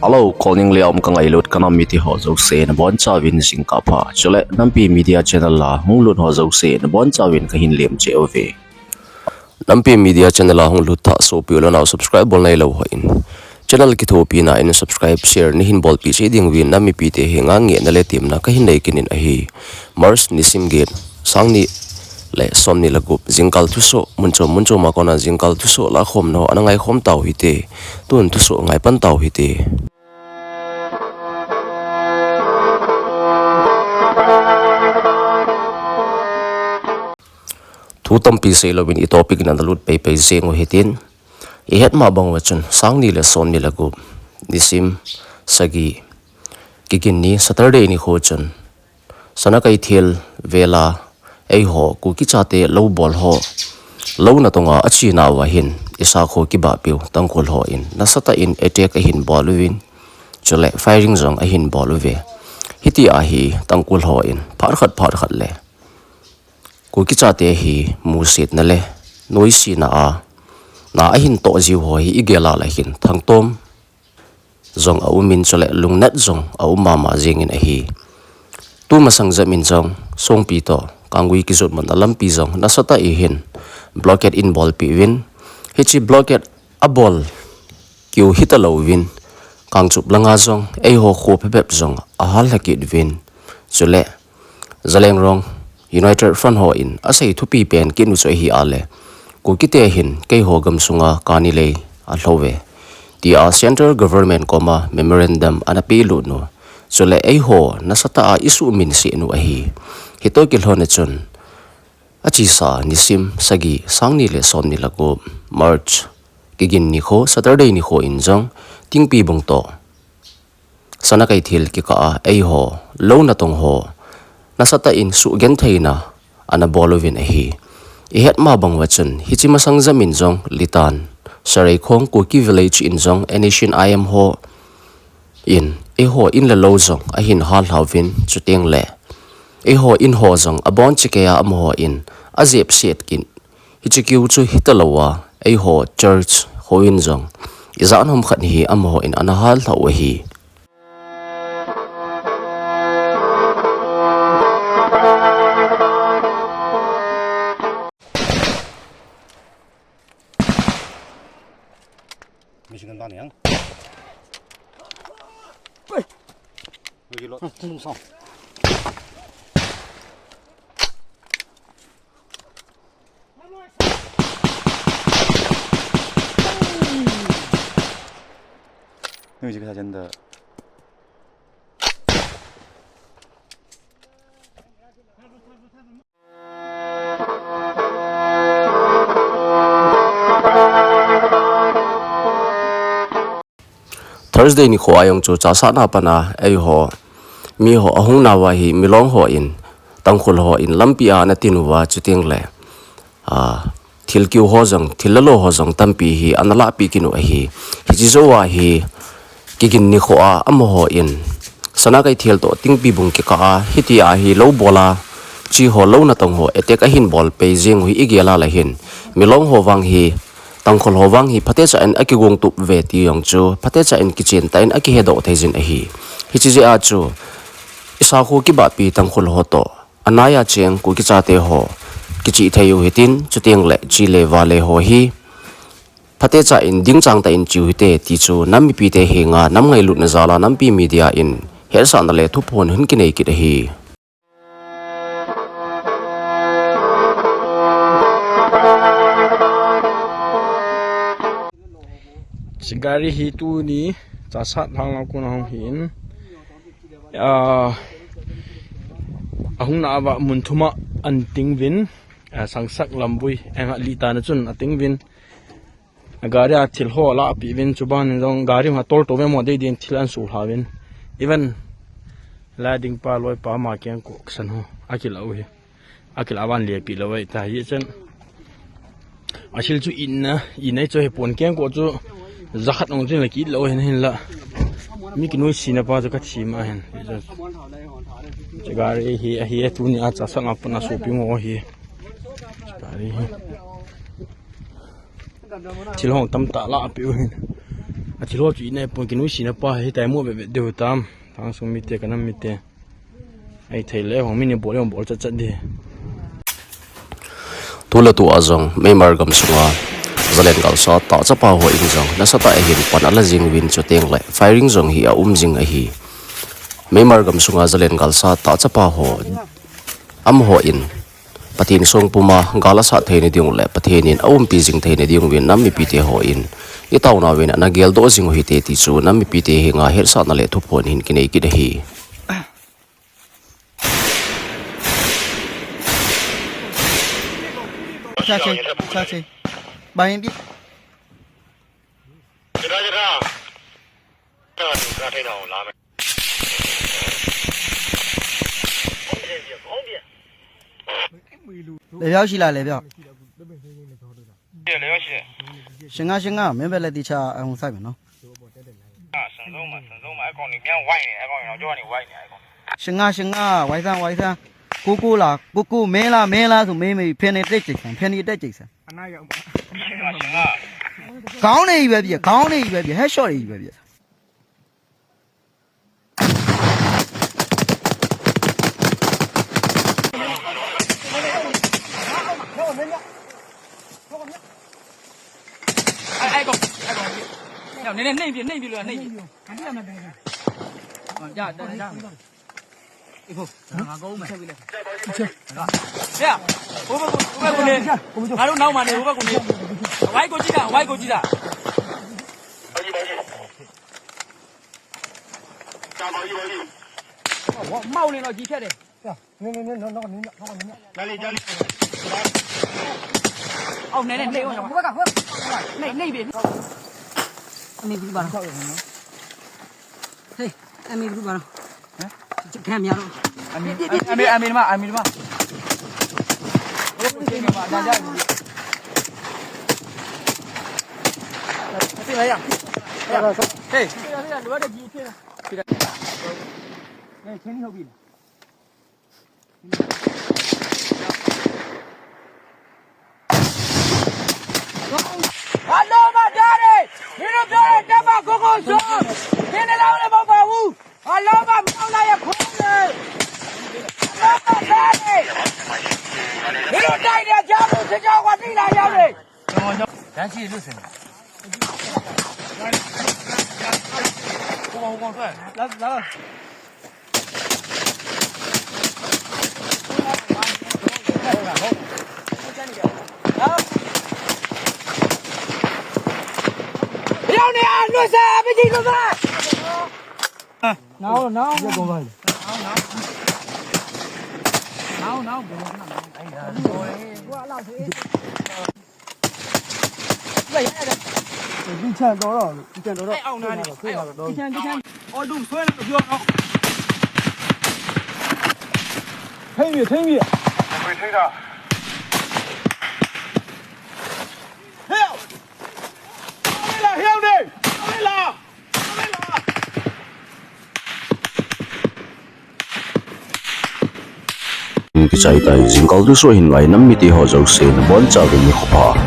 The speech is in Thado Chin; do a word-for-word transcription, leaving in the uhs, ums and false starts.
Hello, Kolning le um ka ngailut ka nam mite ho jouse nabonchauvin jingkah pha. Chule Nampi Media Channel a hung lut ho jouse nabonchauvin kahin lem cheh uve. Nampi Media Channel a hung lut tha sopi u le nao subscribe bol nailou hon, channel kithopina in subscribe, share neihin bolpeh cheh diuvin nam mipite henga ngehna le temna kahin nei kit in ahi. March nisim get, sangni le somni le gup, jingkah thusoh, mun chom mun chom a kona jingkah thusoh lakhomna ho ana ngaikhom tau hite. Tun thusoh ngaipan tau hite. Thu tampi seilouvin i topic in ana lut peipei jeng u hitin. I het ma bang uva chun, sangni le somni le gup, nisim sagi, Kiginni, Saturday nikho chun, Sanakeithel vel a, eiho Kuki chate lou bol ho, lou natong a achena uva hin, i sakho kibahpiu Tangkhul hon nasatah in attack ahin bol uvin, chule firing jong ahin bol uve. Hitia hi Tangkhul hon phat khat phat khat le Kuki chate hi musetna le noisena a na ahin toh jiu ho hi i gel a le hin thangtom jong aum in, chule lungnat jong aum mama jeng in ahi. Tumasang jep in jong Songpi toh Kanggui kijotmatna lampi jong nasatah in hin blockade ahin bolpeh uvin, hiche blockade abol keu hitalouvin, Kangchup langa jong eiho kho phepep jong ahal lha kit uvin, chule Zeliangrong United Front hon asei thupi pen kit u chu ahi a le, Kukite hin keiho gamsunga kani lei alhou ve, tia Central Government koma memorandum ana pelut u, chule eiho nasatah a i suhminset u ahi. Hitoh kilhon a chun, achesa nisim sagi, sangni le somni le gup, March, Kiginni kho, Saturday nikho in jong, Tingpibung toh Sanakeithel kikah a eiho lou natong ho nasatah in suhgentheina ana bol uvin ahi. I het ma bang uva chun, hiche masang jep in jong Litan, Sareikhong Kuki Village in jong N S C N I M hon eiho in le lou jong ahin hal lha uvin, chuteng le eiho in ho jong abon chikei a amahon ajepset kit. Hiche keu chu hitalouva, eiho church houin jong ijat ham khat hi amahon ana hal lha u ahi. Machine gun bang yang. Oi. Machine lo. Hmm, hmm, so. Machine gun sa janda. Thursday nikho a jong chu chasatna a pat a eiho miho ahung nauva hi Milong hon, Tangkhul hon lampi a ana tin uva, chuteng le, a, thil keu ho jong, thil lalo ho jong tampi hi ana lahpeh kit u ahi. Hiche jou a hi Kiginni kho a amahon Sanakeithel toh Tingpibung kikah a hitia hi lou bol a, hiche ho lou natong ho attack ahin bol pei jeng u hi i gel a le hin, Milong ho vang hi, Tangkhul ho vang hi phatecha in akigong tup uve ti jong chu phatecha in kichen tah in akihedoh thei jin ahi. Hiche jeh a chu i sakho kibahpi Tangkhul ho toh anai a cheng Kuki chate ho kichih thei u hitin, chuteng le che le vale ho hi phatecha in dingchang tah in che u hite ti chu nam mipite henga nam ngailutna jal a Nampi Media in hetsahna le thuphon hin kinei kit ahi. Hiche gari hi tuni chasat lhang a kon a hung hin, ah, ahung nauva mun thum a ana ting uvin, ah, Sangsak Lambui, eh, Litan a chun ating uvin. Gari a thil ho alahpeh uvin, chuban in jong gari ho atol to ve mo dei din thil ana sulha uvin. Even la ding pa loi pa ama kengkoh kisan ho akilah u hi. Akilah uva ana lepeh lou u ahi tai. Hichun athil chu ina, ina chu hipon, kengkoh chu jakhat ong chu ina kit lou u ahin, hinla mi kinoisena pa chu kathi ma ahin. Hichun gari hi ahi, tuni a chasatna a pat a sopi mo hi. Gari hi. Thil ho tamtah alahpeh u ahin. Athilou chu inai pon kinusina pa hi tai mo be be deu tam. Thangsung mite kanam mite. Ai thei le hong mini bol hong bol chat chat di. Tula tu a jong Myanmar gam sunga zalen galsa tah chapa ho in jong nasatah a hin pan ala jing uvin chuteng le firing jong hi a um jing ahi. Myanmar gam sunga zalen galsa tah chapa ho amaho in Pathen songpuma gal asat theina ding le Pathen in aumpi jing theina ding uvin nam mipite ho in i tauna uvin ana geldoh jing u hite ti chu nam mipite henga hetsahna le thuphon hin kinei kit ahi. Cha che, cha che. Ba hin bi. လဲပြောက်ရှိလား လဲပြောက်။ လဲပြောက်ရှိတယ်။ ရှင်ငါရှင်ငါ မင်းပဲလဲတီချာအုံဆိုင်မယ်နော်။ အာ စံဆုံးမှာ စံဆုံးမှာ အကောင်နေပြန်ဝိုင်းနေ အကောင်နေတော့ ကြောနေဝိုင်းနေ အကောင်။ ရှင်ငါရှင်ငါ ဝိုင်းဆန်း ဝိုင်းဆန်း ကိုကိုလား ကိုကို မင်းလား မင်းလားဆို မေးမေး ဖဲနေတိတ်ကြိတ်ဆန်း ဖဲနေတိတ်ကြိတ်ဆန်း။ အနားရောက်ပါ။ ရှင်ငါ ရှင်ငါ။ ခေါင်းနေကြီးပဲပြ ခေါင်းနေကြီးပဲပြ ဟဲရှော့နေကြီးပဲပြ။ အဲ့အဲ့ကောင်အဲ့ကောင်ညနေနေနေပြီနေပြီလို့နေပြီဟာဒီကမှာတယ်ဟာဒါဒါဒါအေးဖို့ငါကောင်းမယ်ဟဲ့ဟိုဘက်ကိုဟိုဘက်ကိုနေငါတို့နောက်မှာနေဟိုဘက်ကိုနေဝိုင်းကိုကြည့်တာဝိုင်းကိုကြည့်တာ ဝေါမောက်နေတော့ကြီးဖြတ်တယ် နေနေနေနောက်နေနောက်နေနောက်နေနောက်နေနေအောက်နေနေနေနေနေပြီအမေဘူးပါတော့ဟေးအမေဘူးပါတော့ဟမ်ခံမရတော့အမေအမေအမေမအမေမဒါကြိုက်ဘူး Hey. Hey, can you help me? Hello, my daddy. You don't do it, never go go so. Can allow them over who? Hello, my mom, I am calling. Hello, my daddy. You don't die there, Jabu, to Jabu, what did I have it? တန်းရှိလို့စင်ဟိုကောင်ဟိုကောင်ထွက်လာလာရောက်နေအောင်လို့စားပကြည့်လို့စား Now, now. Now, now. Đi chèn đó rồi, đi chèn đó rồi. Đi chèn, đi chèn. Ôi, đừng xuôi là được không? Thấy gì, thấy gì? Thấy gì? Hiêu! Đây là Hiêu đi! Đây là Kichai tai, jingkah thusoh hin ngai nam mite ho jouse nabonchauvin nikho pha.